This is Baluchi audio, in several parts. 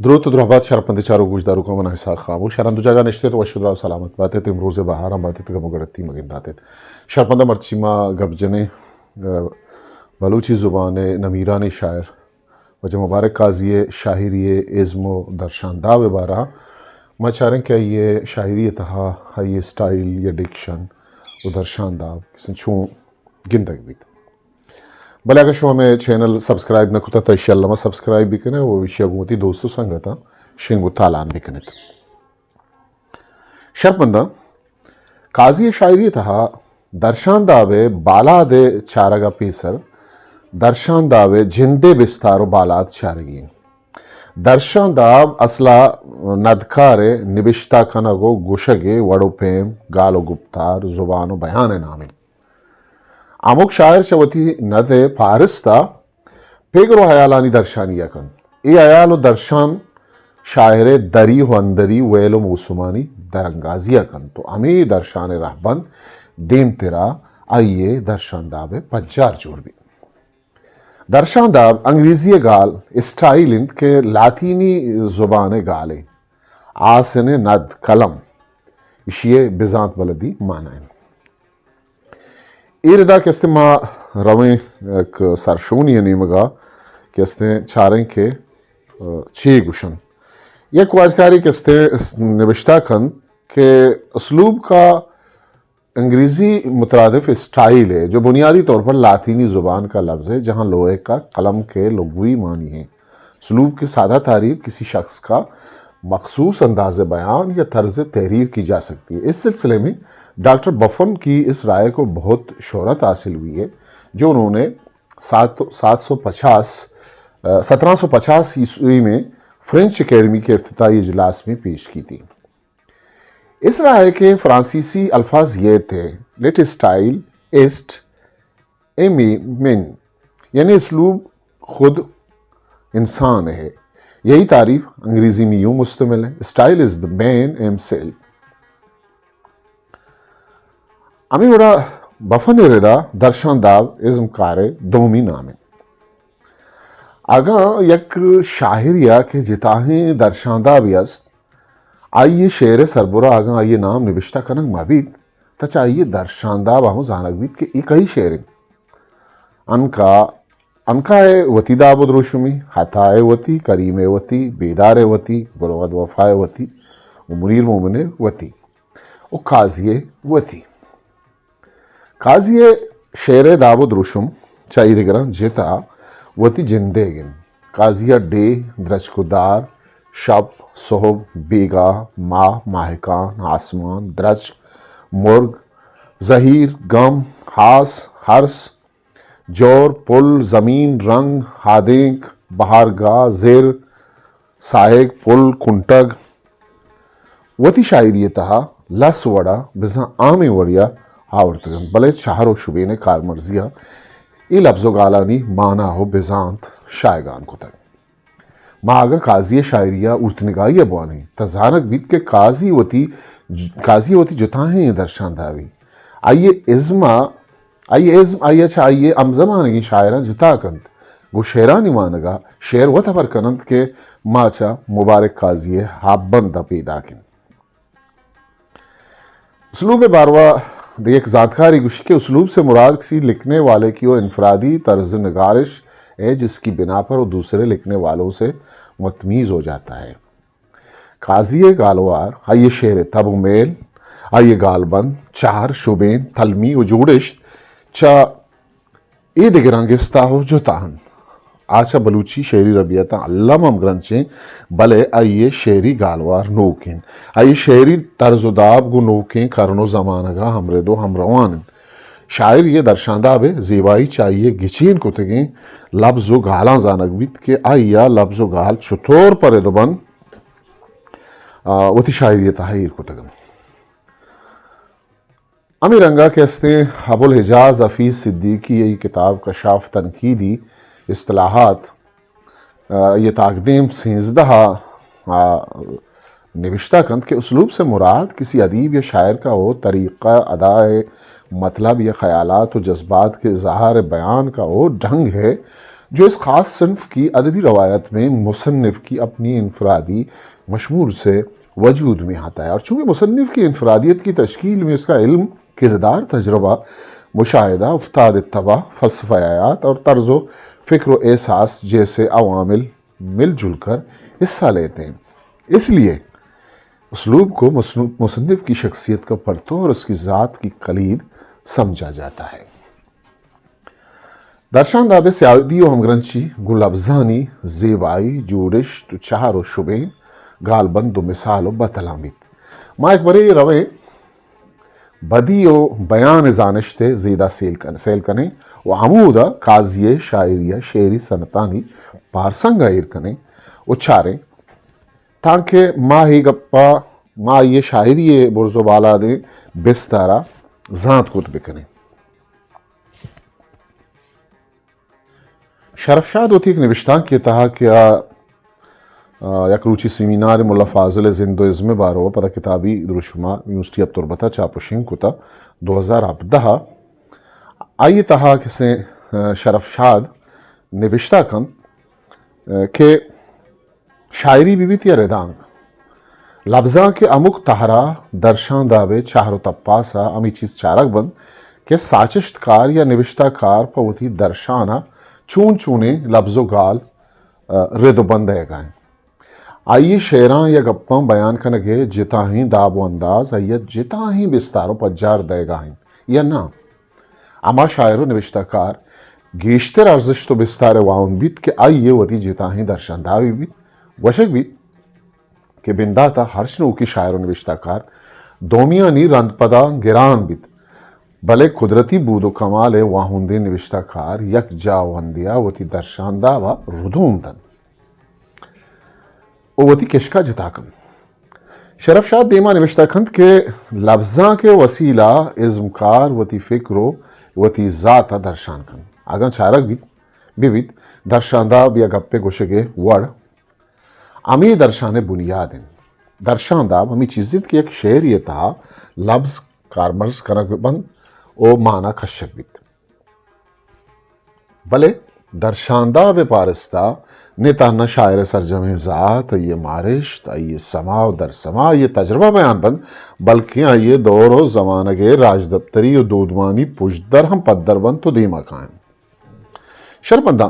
دروت و درہبات شرپندیں چاروک گوشداروکاں، من اسحاق خاموش۔ ہر ہند و جاگہ نشتیت، وش و دراہ و سلامت باتیت، امروز ءِ بہاراں باتیت، گم و گڑتی مہ گنداتیت۔ شرپنداں، مرچی ما گپ جنیں، آ، بلوچی زبان ءِ نمیرانیں شاعر واجہ مبارک قاضی ءِ شاعری ءِ ازم و درشانداب ءِ بارہ ءَ۔ ما چاریں کہ آئی ءِ شاعری ءِ تہا آئی ءِ اسٹائل یا ڈکشن و درشانداب کسیں چون گندگ بیت۔ بلے اگاں شما مئے چینل سبسکرائب نہ کتگ تہ ایشی ءَ الم ءَ سبسکرائب بکن ئے و ایشی ءَ گوں وتی دوست و سنگتاں شنگ و تالان بکن ات۔ شرپنداں، قاضی ءِ شاعری ءِ تہا درشانداب ءِ بالاد ءِ چارگ ءَ پیسر درشانداب ءِ جند ءِ بستار و بالاد چارگی انت۔ درشانداب اصل ءَ ندکار ءِ نبشتہ کنگ و گوشگ ءِ وڑ و پیم، گال و گپتار، زبان و بیان ءِ نام انت۔ ہمک شاعر چہ وتی ند ءِ پارست ءَ پگر و ہیالانی درشانی ءَ کنت۔ اے ہیال و درشان شاعر ءِ دری و اندری ویل و موسمانی درانگازی ءَ کنت و ہمے درشان ءِ رہبند دیمترا آئی ءِ درشانداب ءِ پجار جوڑ بیت۔ درشانداب انگریزی ءِ گال، اسٹائل، انت کہ لاطینی زبان ءِ گالے۔ آسن ءِ ند، قلم، ایشی ءِ بزانت بلدی مانا انت۔ اے ردا کہ استیں ما رویں یک سرشونی ءِ نیمگا کہ استیں چاریں کہ، آ، چے گوشن۔ یک واجکارے کہ استیں اس-، نبشتہ کنت کہ اسلوب کا انگریزی مترادف اسٹائل ہے، جو بنیادی طور پر لاطینی زبان کا لفظ ہے، جہاں لوہے کا قلم کے لغوی معنی ہیں۔ اسلوب کی سادہ تعریف کسی شخص کا مخصوص انداز بیان یا طرز تحریر کی جا سکتی ہے۔ اس سلسلے میں ڈاکٹر بفن کی اس رائے کو بہت شہرت حاصل ہوئی ہے، جو انہوں نے سات، سات سو پچاس، آ، سترہ سو پچاس عیسوی میں فرینچ اکیڈمی کے افتتاحی اجلاس میں پیش کی تھی۔ اس رائے کے فرانسیسی الفاظ یہ تھے، لیٹ اسٹائل ایسٹ ایم ای مین، یعنی اسلوب خود انسان ہے۔ یہی تعریف انگریزی میں یوں مشتمل ہے، style is the man himself. ہمے وڑا بفن ءِ ردا درشانداب ازمکار ءِ دومی نام انت۔ اگاں یک شاعرے ءَ کہ جتاہیں درشاندابے است، آئی ءِ شعر ءِ سربرا اگاں آئی ءِ نام نبشتہ کنگ مہ بیت، تہ چہ آئی ءِ درشانداب ءَ ہم زانگ بیت کہ اے کئی شعر انت۔ عنقا، عنقا ءِ وتی داب و دروشمی، عطا ءِ وتی، کریم ءِ وتی، بیدار ءِ وتی، گل محمد وفا ءِ وتی، و منیر مومن ءِ وتی، و قاضی ءِ وتی۔ قاضی ءِ شعر ءِ داب و دروشم چہ اے دگراں جتا وتی جندیگ انت۔ قاضی ءَ ڈیھ، درچک و دار، شپ، سہب، بیگاہ، ماہ، ماہکان، آسمان، درچک، مرگ، زہیر، گم، ہاس، ہرس، جور، پل، زمین، رنگ، ہادینک، بہارگاہ، زر، ساہگ، پل، کنٹگ، وتی شاعری ءِ تہا لس وڑا بزاں عامیں وڑیا آورتگ انت، بلے چہر و شبین ءِ کارمرزیا اے لبز و گالانی مانا و بزانت شاہگان کتگ۔ ما اگاں قاضی ءِ شاعری ءَ اورتنگاہی ءَ بوانیں، تہ زانگ بیت کہ قاضی وتی، قاضی وتی جتاہیں درشاندابی، آئی ءِ ازم ءَ آئی ءِ ازم، آئی ءَ چہ آئی ءِ ہمزمانگیں شاعراں جتا کنت۔ گوں شعرانی وانگ ءَ شعر وت ہبر کن انت کہ ما چہ مبارک قاضی ءِ ہاببند ءَ پیداک انت۔ اسلوب ءِ باروا دگہ یک زانتکارے گوشی کہ اسلوب سے مراد کسی لکھنے والے کی وہ انفرادی طرز نگارش ہے جس کی بنا پر وہ دوسرے لکھنے والوں سے متمیز ہو جاتا ہے۔ قاضی ءِ گالوار، آئی ءِ شعر ءِ تب و میل، آئی ءِ گالبند، چہر، شبین، تلمی و جوڑشت چہ اے دگراں گستا و جتا انت۔ آ چہ بلوچی شعری ربیتاں الم ہم گرنچیں، بلے آئی ءِ شعری گالوار نوک انت۔ آئی ءِ شعری طرز و داب گوں نوکیں کرن و زمانگ ءَ ہمرد و ہمروان انت۔ شاعری ءِ درشانداب ءِ زیبائی چہ آئی ءِ گچین کتگیں لبز و گالاں زانگ بیت کہ آئی ءَ لبز و گال چطور پرد و بند آ، وتی شاعری ءِ تہا ایر کتگ انت۔ ہمے رنگا کہ استیں ابوالحجاز حفیظ صدیقی ءِ کتاب کشاف تنقیدی اصطلاحات، آ، یہ تاکدیم سیزدہ ءَ، آ، نبشتہ کنت کہ اسلوب سے مراد کسی ادیب یا شاعر کا وہ طریقہ اداء مطلب یا خیالات و جذبات کے اظہار بیان کا وہ ڈھنگ ہے جو اس خاص صنف کی ادبی روایت میں مصنف کی اپنی انفرادی مشمول سے وجود میں آتا ہے، اور چونکہ مصنف کی انفرادیت کی تشکیل میں اس کا علم، کردار، تجربہ، مشاہدہ، افتاد طبع، فلسفیات اور طرز و فکر و احساس جیسے عوامل مل جل کر حصہ لیتے ہیں، اس لیے اسلوب کو مصنو-، مصنف کی شخصیت کا پرتو اور اس کی ذات کی کلید سمجھا جاتا ہے۔ درشان داب ءِ سیادی و ہمگرنچی گوں لبزانی زیبائی، جوڑشت و چہر و شبین، گالبند و مثال و بتلاں بیت۔ ما یک برے رویں بدیع و بیان ءِ زانشت ءِ زیدا سیل کن-، سیل کنیں و ہمودا قاضی ءِ شاعری ءِ شعری صنعتانی پارسنگ ءَ ایر کنیں و چاریں، تانکہ ما اے گپا، ما آئی ءِ شاعری ءِ برز و بالادیں بستارا زانت کت بکنیں۔ شرف شاد وتی یک نبشتانکے تہا کہ آ، آ، یک روچی سیمینار ملا فاضل ءِ زند و ازم ءِ بارو ءَ پدا کتابی دروشما یونیورسٹی آف تربت ءَ چاپ و شنگ کتا، دو ہزار ہبدہ ءَ۔ آئی ءِ تہا کسے، آ، شرف شاد نبشتہ کنت، آ، کہ شاعری بہ بیت یا ردانک، لبزانک ءِ ہمک تہرا درشان داب ءِ چہر و تپاس ءَ ہمے چیز چارگ بنت کہ ساچشت کار یا نبشتہ کار پہ وتی درشان ءَ چون چونیں لبز و گال، آ، رد و بند دئیگا انت۔ آئی ءِ شعراں یا گپاں بیان کنگ ءِ جتاہیں داب و انداز آئی ءَ جتاہیں بستار و پجار دئیگا انت یا ناں؟ ہما شاعر و نبشتہ کار گیشتر ارزشت و بستار ءِ واہند بیت کہ آئی ءِ وتی جتاہیں درشاندابے بیت۔ گوشگ بیت کہ بندات ءَ ہرچ نوکیں شاعر و نبشتہ کار دومیانی رند پدا گران بیت، بلے قدرتی بود و کمال ءِ واہندیں نبشتہ کار یک جاوندے ءَ وتی درشانداب ءَ ردوم دنت و وتی کشک ءَ جتا کنت۔ شرف شاد دیما نبشتہ کنت کہ لبزانک ءِ وسیلہ ازمکار وتی فکر و وتی ذات ءَ درشان کنت۔ اگاں چارگ بیت، بہ بیت، درشانداب یا گپے گوشگ ءِ وڑ ہمے درشان ءِ بنیاد انت۔ درشانداب ہمے چیز انت کہ یک شعرے ءِ تہا لبز کارمرز کنگ بہ بنت و مانا کشگ بیت۔ بلے درشانداب ءِ پارستا نہ تہنا شاعر ءِ سرجمیں ذات، آئی ءِ مارشت، آئی ءِ سما و درسما، آئی ءِ تجربہ بیان بنت، بلکیں آئی ءِ دور و زمانگ ءِ راجدپتری و دودمانی پژدر ہم پدر بنت و دیما کاینت۔ شرپمنداں،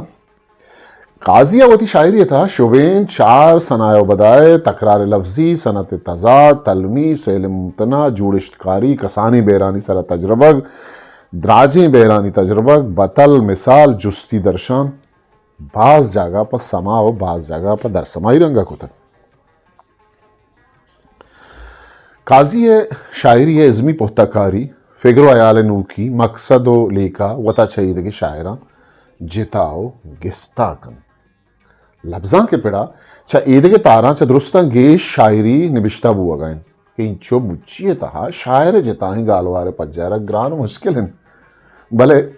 قاضی ءَ وتی شاعری ءِ تہا شبین چار ثنایا و بدایا، تکرار لفظی، صنعت تضاد، تلمیس، علم ممتنع، جوڑشتکاری، کسانیں بہرانی سرا تجربگ، دراجیں بہرانی تجربگ، بتل، مثال، جستی درشان، باز جاگہ پہ سما و باز جاگہ پہ درسمائی رنگا کتگ۔ قاضی ءِ شاعری ءِ ازمی پہتہ کاری، فگر و ہیال ءِ نوکی، مقصد و لیکہ وتا چہ ایدگہ شاعراں جتا و گستا کنت۔ لبزانک ءِ پڑا چہ ایدگہ تاراں چہ درستاں گیش شاعری نبشتہ بوگا انت کہ اینچو مچی ءِ تہا شاعر ءِ جتاہیں گالوار ءِ پجارگ گران و مشکل انت۔ بلے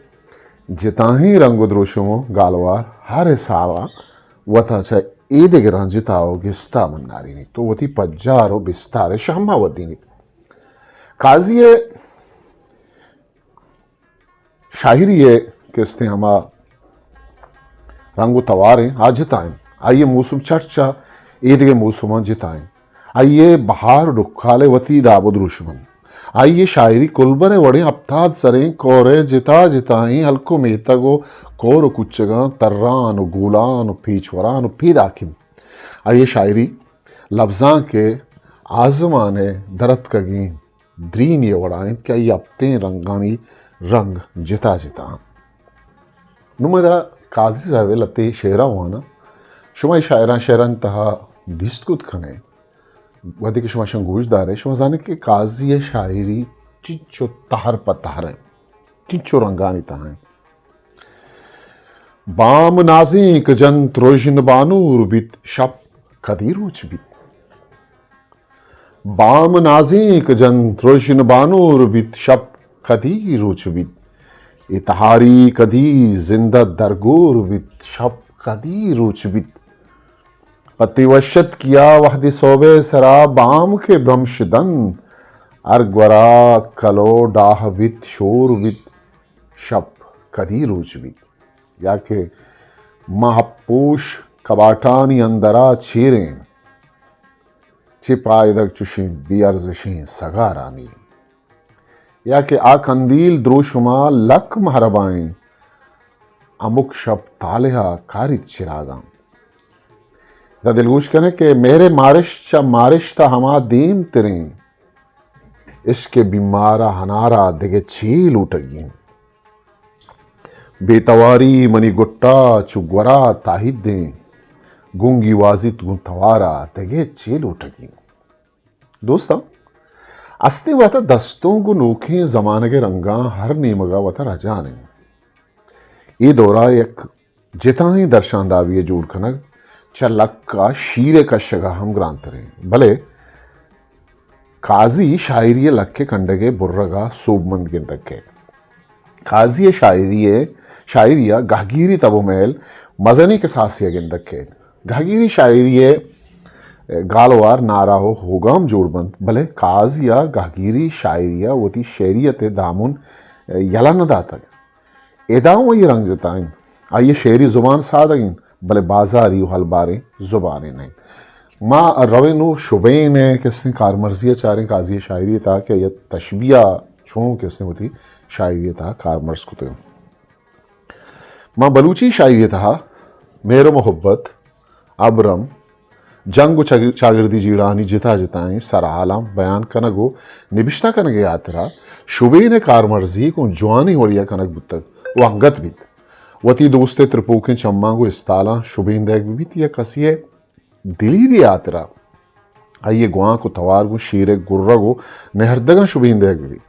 جتاہیں رنگ و دروشم و گالوار ہر حسابا وتا چہ ایدگراں جتا و گستا منارینیت و وتی پجار و بستار ءِ شہما ودینیت۔ قاضی ءِ شاعری ءِ کہ استیں ہما رنگ و تواریں آ جتا انت۔ آئی ءِ موسم چٹ چہ ایدگہ موسماں جتا انت۔ آئی ءِ بہار و ڈکال ءِ وتی داب و دروشم انت۔ آئی ءِ شاعری کلبر ءِ وڑیں ہپتاد سریں کور ءِ جتا جتائیں ہلک و میتگ و کور و کوچگاں، تران و گولان و پیچ وران و پیداک انت۔ آئی ءِ شاعری لبزانک ءِ آزمان ءِ درتکگیں درینی ءِ وڑا انت کہ آئی ہپتیں رنگانی رنگ جتا جتا انت۔ نوں ما ادا قاضی صاحب ءِ لہتے شعراں واناں۔ شما اے شاعراں شعرانی تہا دیست کت کن ئے۔ وہدے کہ شما اشاں گوش دار ئے، شما زان ئے کہ قاضی ءِ شاعری چنچو تہر پہ تہر انت، چنچو رنگانی تہا انت۔ بام نازینک جنت، رژن بانور بیت، شپ کدی روچ بیت۔ بام نازینک جنت، رژن بانور بیت، شپ کدی روچ بیت۔ اے تہاری کدی زندہ درگور بیت، شپ کدی روچ بیت۔ پہ تئی وشتکیا وہدے سہب ءِ سرا بام کہ برمش دنت، ہر گورا کلو ڈاہ بیت، شور بیت، شپ کدی روچ بیت۔ یا کہ ما ہپوش کباٹانی اندرا چیریں، چہ پائدگ چشیں بے ارزشیں سگارانی۔ یا کہ آ کندیل دروشما لک مہربائیں، ہمک شپ طالعا کاریت چراگاں۔ دا دلگوش کنے کہ مہر مارشت چہ مارشتا ہما دیم تریں، عشق بیمارا ہنارا دگہ چے لوٹگی انت؟ بے تواری منی گٹا چو گورا تاہیدیں، گنگی وازیت گوں توارا دگہ چے لوٹگی انت؟ دوستاں، استیں وہدا دستونک گوں نوکیں زمانگ ء رنگاں ہر نیمگا وتا رجان انت۔ اے دورا یک جتائیں درشاندابی ء جوڑ کنگ چہ لک ء شیر ء کشگ ء ہم گرانتر انت، بلے قاضی شاعری ء لک ء کنڈگ ء برگ ء سوبمند گندگ کیت۔ قاضی ء شاعری ء، شاعری ء گہگیری تب و میل مزنیں کساسے ء گندگ کیت۔ گہگیری شاعری ء گالوار نعرہ و ہوگام جوڑ بنت، بلے قاضی ء گہگیری شاعری ء وتی شعریت ء دامن یلہ نہ داتگ۔ ادا اوں آئی ء رنگ جتا انت۔ آئی ء شعری زبان سادگ انت، بلے بازاری و ہلباریں زبانے نہ انت۔ ما رویں نوں شبین ء کستیں کارمرزی ء چاریں قاضی ء شاعری ء تہا کہ آئی ء تشبیہ چون کستیں وتی شاعری ء تہا کارمرز کتگ۔ ما بلوچی شاعری ء تہا مہر و محبت، ابرم، جنگ و چاگ-، چاگردی جیڑہانی جتا جتائیں سرحالاں بیان کنگ و نبشتہ کنگ ء ہاترا شبین ء کارمرزی گوں جوانیں وڑیا کنگ بوتگ و انگت بیت۔ وتی دوست ء ترپوکیں چماں گوں استالاں شبین دئیگ بہ بیت یا کسی ء دلیری ء ہاترا آئی ء گوانک و توار گوں شیر ء گرگ و نہردگاں شبین دئیگ بہ بیت۔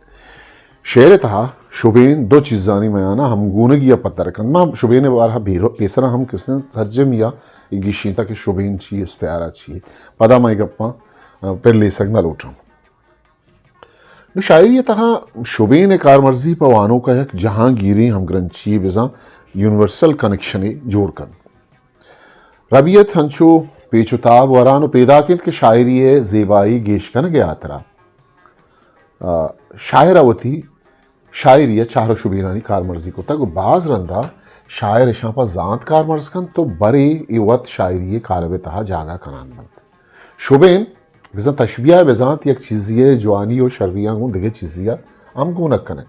شعر ء تہا شبین دو چیزانی میان ء ہمگونگی ء پدر کنت۔ ما شبین ء بارہ ء پیسرا ہم کستیں سرجمی ء گیشینتہ کہ شبین چی، استعارہ چی۔ پدا ما اے گپاں، ء، پر لیسگ نہ لوٹاں۔ نوں شاعری ء تہا شبین ء کارمرزی پہ وانوک ء یک جہانگیریں ہمگرنچی بزاں یونیورسل کنکشنے جوڑ کنت۔ ربیت ہنچو پیچ و تاب وران و پیداک انت کہ شاعری ء زیبائی گیش کنگ ء ہاترا، آ، شاعر ء وتی شاعری ء چہر و شبینانی کارمرزی کتگ و باز رندا شاعر اشاں پہ زانت کارمرز کنت و برے اے وت شاعری ء کالب ء تہا جاگہ کنان بنت۔ شبین بزاں تشبیہ ء بزانت یک چیزی ء جوانی و شریاں گوں دگہ چیزی ء ہم گونگ کنگ۔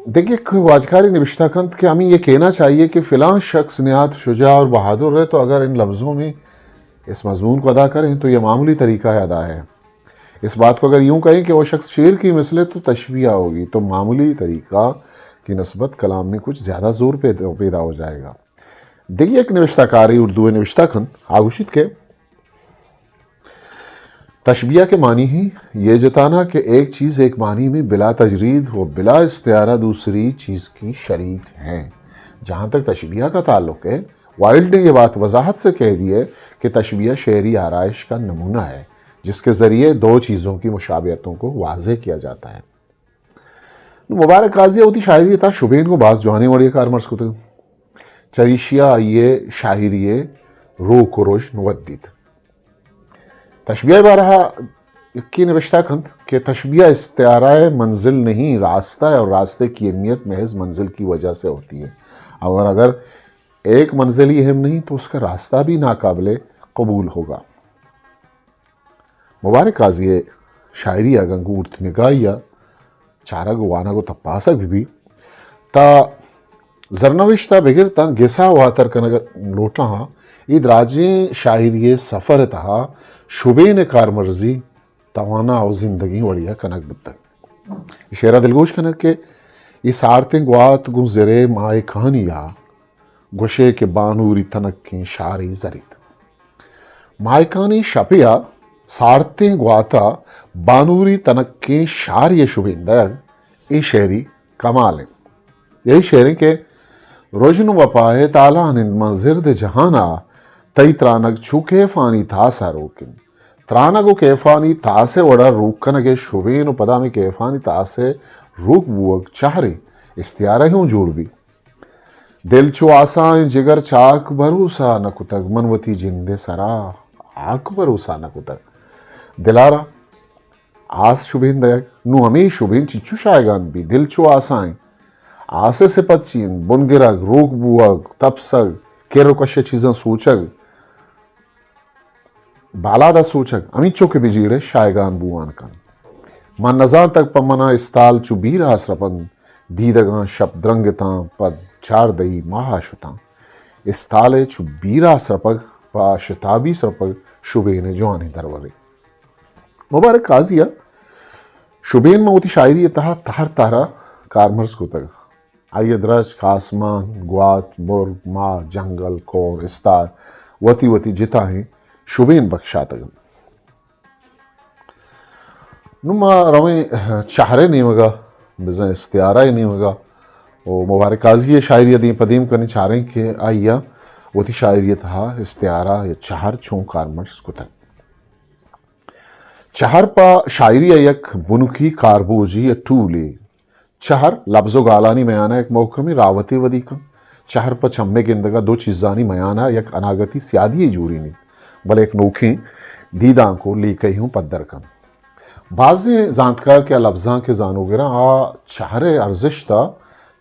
دگہ یک واجکارے نبشتہ کنت کہ ہمیں یہ کہنا چاہیے کہ فلاں شخص نہایت شجاع اور بہادر ہے، تو اگر ان لفظوں میں اس مضمون کو ادا کریں تو یہ معمولی طریقہ ہے ادا ہے۔ اس بات کو اگر یوں کہیں کہ وہ شخص شیر کی مثل ہے تو تشبیہ ہوگی، تو معمولی طریقہ کی نسبت کلام میں کچھ زیادہ زور پیدا، پیدا ہو جائے گا۔ دگہ یک نبشتہ کارے اردو ء نبشتہ کنت، آ گوشیت کہ تشبیہ کے معنی ہی یہ جتانا کہ ایک چیز ایک معنی میں بلا تجرید و بلا استعارہ دوسری چیز کی شریک ہے۔ جہاں تک تشبیہ کا تعلق ہے، وائلڈ نے یہ بات وضاحت سے کہہ دی ہے کہ تشبیہ شعری آرائش کا نمونہ ہے، جس کے ذریعے دو چیزوں کی مشابہتوں کو واضح کیا جاتا ہے۔ نوں مبارک قاضی ء وتی شاعری ء تہا شبین گوں باز جوانیں وڑے ء کارمرز کتگ۔ چریشی ء آئی ء شاعری ء روک و رژن ودیت۔ تشبیہ ء بارہ ء یکے نبشتہ کنت کہ تشبیہ استعارہ ء منزل نہیں، راستہ ہے اور راستے کی اہمیت محض منزل کی وجہ سے ہوتی ہے، اور اگر ایک منزل ہی اہم نہیں تو اس کا راستہ بھی ناقابل قبول ہوگا۔ مبارک قاضی ء شاعری ء اگاں گوں ارت نگاہی ء چارگ و وانگ و تپاسگ بہ بیت، تا زرنوشت ء بگر تاں گس ء واتر کنگ لوٹاں، اے دراجیں شاعری ء سفر ء تہا شبین ء کارمرزی توانا و زندگیں وڑی ء کنگ بوتگ۔ شعر ء دلگوش کنگ کہ اے سارتیں گوات گوں زرے ماہکانی ء گوشے کہ بانوری تنکیں شارے زریت۔ ماہکانی شپے ء سارتیں گوات ء بانوری تنکیں شارے ء شبین دئیگ، اے شعری کمال انت۔ یہی شعر انت کہ رژن وپا ء تالان انت ماں زرد جہان ء، تئی ترانگ چو کیفانی تاس ء روک انت۔ ترانگ و کیفانی تاس ء وڑ ء روک کنگ ء شبین و پدا ہمے کیفانی تاس ء روک بوگ چہرے استعارہ اوں جوڑ بیت۔ دل چو آسائیں جگر چاک بھروسہ نہ کتگ، من وتی جند ء سرا ہاک بھروسہ نہ کتگ۔ دلارا آس شبین دئیگ، نوں ہمے شبین چنچو شایگان بیت؟ دل چو آسائیں، آس ءِ سپت چی انت؟ بنگرگ، روک بوگ، تپسگ، کر و کش ءِ چیزاں سوچگ، بالاد ءَ سوچگ، ہمینچو کہ بجیڑ ئے شایگان بوان کنت۔ من نزانتگ پہ منا استال چو بیر آس رپنت، دیدگاں شپ درنگتاں، پد چاردہی ماہ شتاں۔ استال ءِ چو بیر آس رپگ پہ شتابی سرپگ شبین ءِ جوانیں درورے۔ مبارک قاضی ءَ شبین من وتی شاعری ءِ تہا تہر تہر ءَ کارمرز کتگ۔ آئی ءَ درچک، آسمان، گوات، مرگ، ماہ، جنگل، کور، استار وتی وتی جتاہیں شبین بکشاتگ انت۔ نوں ما رویں چہر ءِ نیمگ ءَ، بزاں استعارہ ءِ نیمگ ءَ، و مبارک قاضی ءِ شاعری ءَ دیم پہ دیم کنیں، چاریں کہ آئی ءَ وتی شاعری ءِ تہا استعارہ یا چہر چون کارمرز کتگ۔ چہر پہ شاعری ءَ یک بنکی کاربوجی یا ٹولے۔ چہر لبز و گالانی میان ءَ یک محکمیں راوتے ودی کنت۔ چہر پہ چمے گندگ ءَ دو چیزانی میان ءَ یک اناگتی سیادی یے جوڑینیت، بلے یک نوکیں دیدانک و لیکہے ہوں پدر کنت۔ بازیں زانتکار کہ آ لبزانک ءِ زانوگر انت، آ چہر ءِ ارزشت ءَ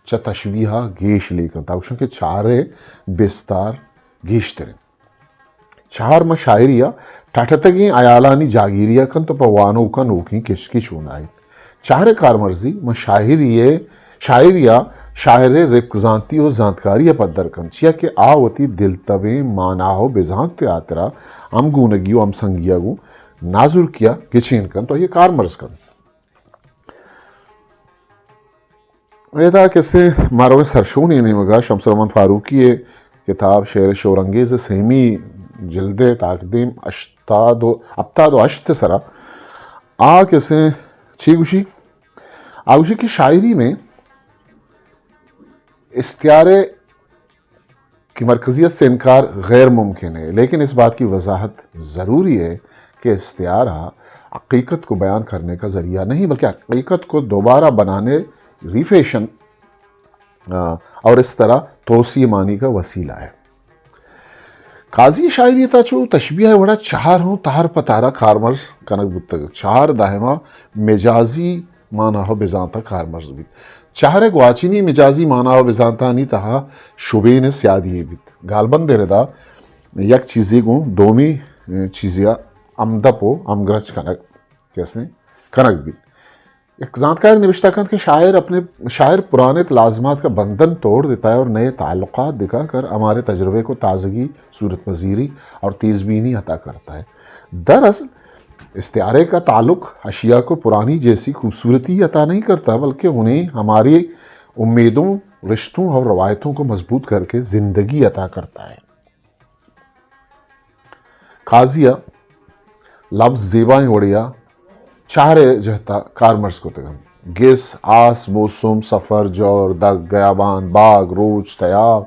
چہ تشبیہ ءَ گیش لیک انت۔ آ گوش انت کہ چہر ءِ بستار گیشتر انت۔ چہر ماں شاعری ءَ ٹٹتگیں ہیالانی جاگیری ءَ کنت و پہ وانوکاں نوکیں کشکے چونائیت۔ چہر ءِ کارمرزی ماں شاعری ءَ، شاعری ءَ شاعر ءِ رپکزانتی و زانتکاری ءَ پدر کنت، چیا کہ آ وتی دلتبیں مانا و بزانت ءِ ہاترا ہمگونگی و ہمسنگی ءَ گوں نازرکی ءَ گچین کنت و آئی ءَ کارمرز کنت۔ ادا کسے ما رویں سرشونی نیمگا، شمس الرحمن فاروقی ءِ کتاب شعر شورانگیز ءِ سیمی جلد ءِ تاکدیم ہشتاد و، ہپتاد و ہشت ءِ سرا آ کسے چی گوشی؟ آ گوشی کہ شاعری میں استعارے کی مرکزیت سے انکار غیر ممکن ہے، لیکن اس بات کی وضاحت ضروری ہے کہ استعارہ حقیقت کو بیان کرنے کا ذریعہ نہیں، بلکہ حقیقت کو دوبارہ بنانے، ریفیشن، آ، اور اس طرح توسیع معنی کا وسیلہ ہے۔ قاضی شاعری تا چو تشبیہ وڑا چہر ہوں تہر پہ تہرا کارمرز کنگ بوتگ۔ چہر دائما مجازی مانا و بزانتا کارمرز بیت۔ چہر ءِ گواچنی مجازی مانا و بزانتانی تہا شبین ءِ سیادی یے بیت۔ گالبند ءِ ردا یک چیزے گوں دومی چیزے ءَ ہمدپ و ہمگرنچ کنگ، کسے کنگ بیت۔ یک زانتکارے نبشتہ کنت کہ شاعر اپنے، شاعر پرانے لازمات کا بندھن توڑ دیتا ہے اور نئے تعلقات دکھا کر ہمارے تجربے کو تازگی صورت پذیری اور تیز بینی عطا کرتا ہے۔ دراصل استعارے کا تعلق اشیاء کو پرانی جیسی خوبصورتی عطا نہیں کرتا، بلکہ انہیں ہماری امیدوں، رشتوں اور روایتوں کو مضبوط کر کے زندگی عطا کرتا ہے۔ قاضی ءَ لبز زیبائیں وڑے ءَ چہر ءِ جہت ءَ کارمرز کتگ انت۔ گس، آس، موسم، سفر، جور، دگ، گیابان، باگ، روچ، تیاب،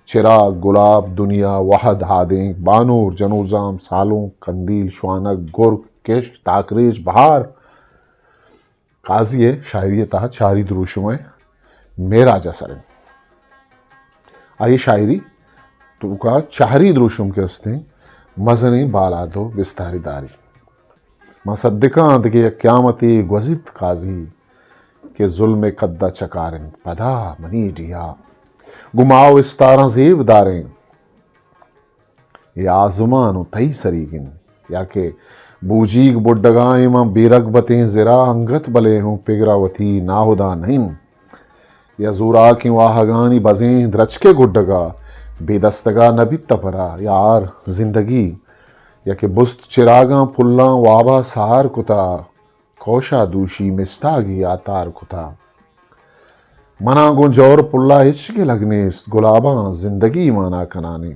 چراگ، گلاب، دنیا، وہد، ہادینک، بانور، جنوزام، سالونک، کندیل، شوانگ، گرک، کشک، تاکریچ، بہار۔ قاضی ءِ شاعری ءِ تہا چاری دروشم ءِ معراج ءَ سر انت۔ آئی شاعری توکا چہری دروشم کہ استیں، مزنیں بالاد و بستاری داری۔ ما صدقاں دگہ یک قیامتے گوزیت قاضی، کہ ظلم ءِ قد ءَ چکار انت پدا منی ڈیہا۔ گوں ماہ و استاراں زیب داریں، اے آزمان و تئی سریگ انت۔ یا کہ بوجیگ بڈگائیں من بے رغبتیں زرا، انگت بلے ہوں پگرا وتی ناہدا نہ انت۔ یا زوراکیں واہگانی بزیں درچکے گڈگا، بے دستگا نہ بیت تپرا۔ یا آر زندگی، یا کہ بست چراگاں پلاں وابا سار کتا، کوشا دوشی مستاگی آتار کتا۔ منا گوں جور پلا ہچ گلگ نیست، گلاباں زندگی مانا کنانی۔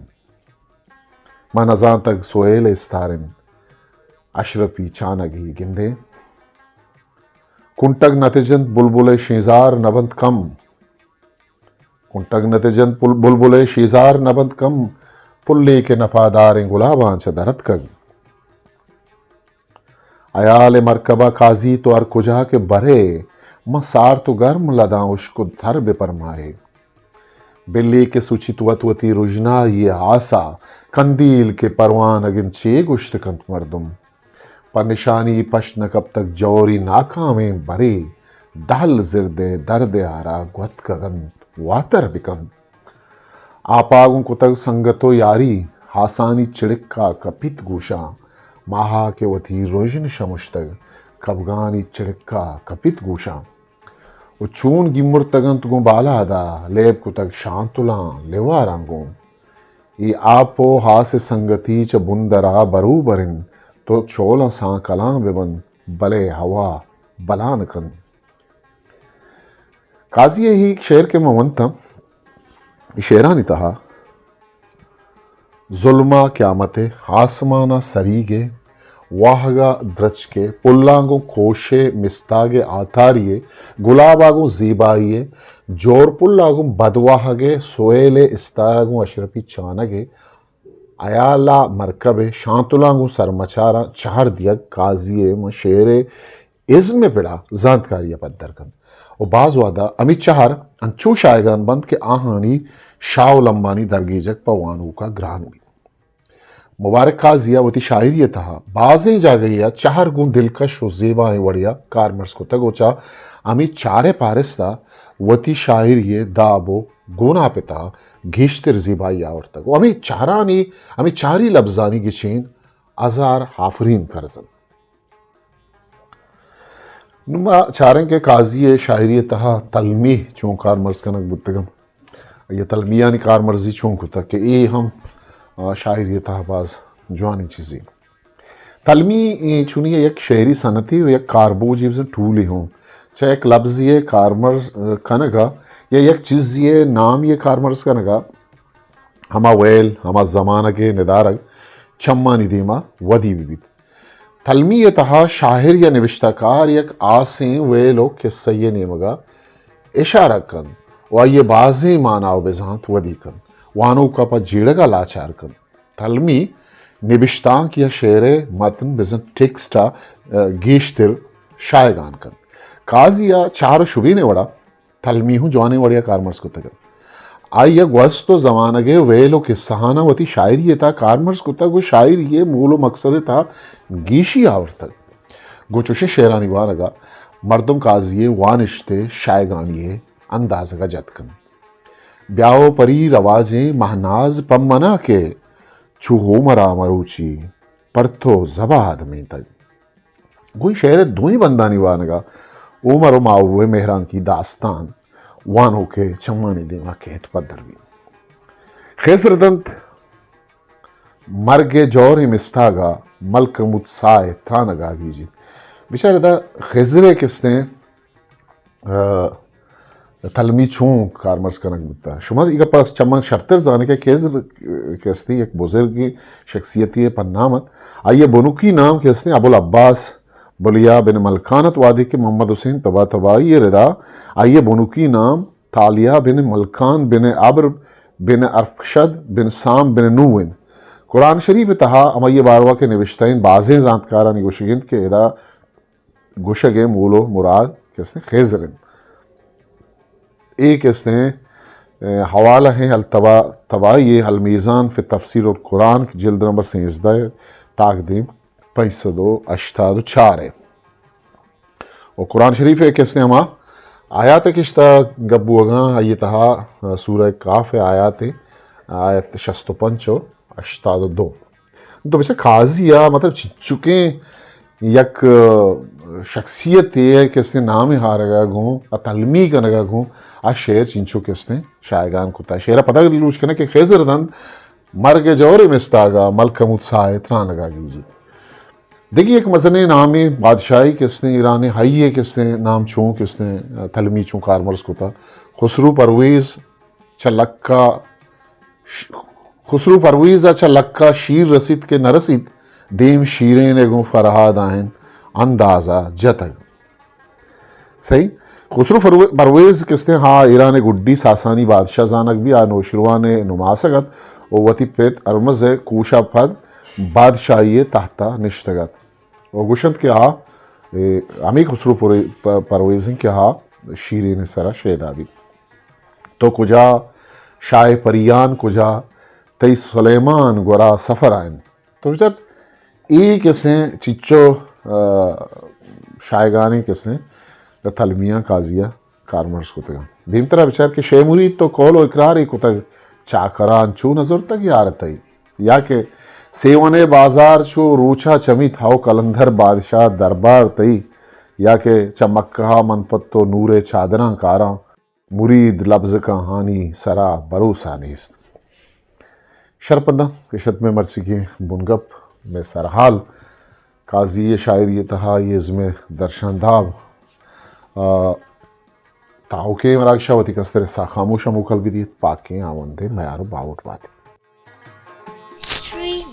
من نزانتگ سہیل استار انت، اشرپی چانگی گندیں۔ کنٹگ نتجنت بلبل ءِ شیزار نبنت کم۔ کنٹگ نتجنت پل-، بلبل ءِ شیزار نبنت کم۔ پلے کہ نپاداریں گلاباں چہ درتکگ۔ ہیال ءِ مرکبا قاضی تو ہر کجا کہ برئے، من سارت و گرم لداں اشک و تر بہ پرمائے۔ بلی کہ سچیت وت وتی رژنائی ءِ آسا، کندیل کہ پروانگ انت چے گوشت کنت مردم۔ پہ نشانی پشت نہ کپتگ جوری ناکامیں برے، دہل زردیں دردے آرا گوتکگ انت، واتر بکن۔ آپا گوں کتگ سنگت و یاری، ہاسانی چڑکا کپیت گوشاں۔ ماہا کہ وتی رژن شمشتگ، کبگانی چڑکا کپیت گوشاں۔ و چون گیمرتگ انت گوں بالاد ء، لیب کتگ شانتلاں لیواراں گوں۔ اے آپ و ہاس سنگتی چہ بندرا بروبر انت، تو چولاں سانکلاں ببند، بلے ہوا بلان کن۔ قاضی ء ہی شعر کہ من ونتاں، اے شعرانی تہا ظلم ء قیامت ء، آسمان ء سریگ ء، واہگ ء درچک ء، پلاں گوں کوش ء مستاگ ء آتاری ء، گلاب ء گوں زیبائی ء، جور پل ء گوں بدواہگ ء، سویل ء استار ء گوں اشرپی چانگ ء، ہیال ء مرکب ء، شانتلاں گوں سرمچاراں چہر دیگ۔ قاضی ء من شعر ء ازم ء پڑا زانتکاری ء پدر کنت و باز وہدا ہمے چہر انچو شایگان بنت کہ آہانی شاہ و لمبانی درگیجگ پہ وانوکا گران بیت۔ مبارک قاضی ء وتی شاعری ء تہا بازیں جاگہے ء چہر گوں دلکش و زیبائیں وڑے ء کارمرز کتگ و چہ ہمے چارئے پارست ء وتی شاعری ء داب و گوناپ ء تہا گیشتر زیبائی آورتگ و ہمے چہرانی، ہمے چاری لبزانی گچین ہزار آفرین کرز انت۔ نوں ما چاریں کہ قاضی ء شاعری ء تہا تلمی چون کارمرز کنگ بوتگ انت، یا تلمیانی کارمرزی چون کتگ کہ اے ہم، آ، شاعری ء تہا باز جوانیں چیزے۔ تلمی، اے، چونی یک شعری صنعتے و یک کاربوجی بزن ٹولے ہوں۔ چہ یک لبزی ء کارمرز، آ، کنگ ء یا یک چیزی ء نامی ء کارمرز کنگ ء ہما ویل، ہما زمانگ ء ندارگ چمانی دیما ودی بہ بیت۔ تلمی ء تہا شاعر یا نبشتہ کار یک آسیں ویل و قصہ ء نیمگا اشارہ کنت و آئی ء بازیں مانا و بزانت ودی کنت، وانوکا پہ جیڑگا لاچار کنت۔ تلمی نبشتانک یا شعر ء متن بزن ٹیکسٹ ء گیشتر شایگان کنت۔ قاضی ء چار و شبین ء وڑا تلمی ہوں جوانیں وڑے ء کارمرز کتگ انت۔ آئی ء گوست و زمانگ ء ویل و کسہاناں وتی شاعری ء تہا کارمرز کتگ و شاعری ء مول و مقصد ء تہا گیشی آورتگ۔ گوں چوشیں شعرانی وانگ ء مردم قاضی ء وانشت ء شایگانی ء اندازگ ء جت کنت۔ بیا و پری رواجیں مہناز پہ منا کہ چو ہومرا مروچی پر تو زباد مینتگ۔ گوں شعر ء دوئیں بندانی وانگ ء عمر و ماہو ء مہرانکی داستان وانوک ء چمانی دیما کیت پدر بیت۔ خضر دنت مرگ ء جوریں مستاگ ء ملکموت ساہ ء ترانگ ء گیجیت۔ بچار ادا خضر ء کستیں ء تلمی چون کارمرز کنگ بوتگ۔ شما اے گپ ء چہ من شرتر زان ئے کہ خضر کہ استیں یک بزرگیں شخصیتے ء پنام ات۔ آئی ء بنکی نام کہ استیں ابوالعباس بلیا بن ملکان ات۔ وہدے کہ محمد حسین طباطبائی ء ردا آئی ء بنکی نام طالیا بن ملکان بن عبر بن ارفشد بن سام بن نوح انت۔ قرآن شریف ء تہا ہمائی ء باروا کہ نبشتہ انت، بازیں زانتکارانی گوشگ انت کہ ادا گوشگ ء مول و مراد کہ استیں خضر انت۔ اے کہ استیں، ء، حوالہ ہیں الطبا-، طبائی المیزان فی تفسیر القرآن، جلد نمبر سیزدہ، تاکدیم پنچ سد و ہشتاد و چار ء۔ و قرآن شریف ء کہ استیں ہما آیات ء کہ اشتا گپ بوگاں، آئی ء تہا سورہ کہف ء آیات ء آیت شست و پنچ و ہشتاد و دو۔ تو بچار قاضی ء مطلب چنچکیں یک، ء، شخصیتے ء کہ استیں نام ء ہارگ ء گوں ء تلمی کنگ ء گوں آ شعر چنچو کہ استیں شایگان کتا۔ شعر ء پدا لوش کنگ کہ خضر دنت مرگ ء جور ء مستاگ ء ملکموت ساہ ء ترانگ ء گیجیت۔ دگہ یک مزنیں نامے بادشاہی کہ استیں ایران ء، آئی ء کہ استیں نام چون کہ استیں تلمی چون کارمرز کتا۔ خسرو پرویز چہ لکا ش-، خسرو پرویز ء چہ لکا شیر رسیت کہ نہ رسیت، دیم شیرین ء گوں فرہاد آہن اندازہ جتگ۔ صحیح؟ خسرو فرو-، پرویز کہ استیں ہا ایران ء گڈی ساسانی بادشاہ زانگ بی، آ نوشیروان ء نماسگ ات و وتی پت ارمز ء کوش ء پد بادشاہی ء تحت ء نشتگ ات۔ و گوشنت کہ آ، اے، ہمے خسرو پر-، پ-، پرویز انت کہ آ شیرین ء سرا شیدا بیت۔ تو کجا شاہ پریان کجا، تئی سلیمان گورا سفر آئین۔ تو بچار اے کسیں چچو، آ، شایگانی کسیں تلمیاں قاضی ءَ کارمرز کتگاں۔ دیمترا بچار کہ شے مرید تو قول و اقرارے کتگ، چاکراں چو نزرتگ یار تئی۔ یا کہ سیونے بازار چو روچا چمیت ہو قلندر بادشاہ دربار تئی۔ یا کہ چہ مکہ من پت تو نورے چادراں کاراں، مرید لبز کاہانی سرا بھروسہ نیست۔ شرپنداں کہ شت میں مرچی کے بنگپ میں سرحال قاضی شاعری تہا یہ ازم درشانداب، آ، تاوکیں مراگشا وتی کستر سا خاموش موکل بدیت، پاکیں آوندے میار و باوٹ بات۔ Street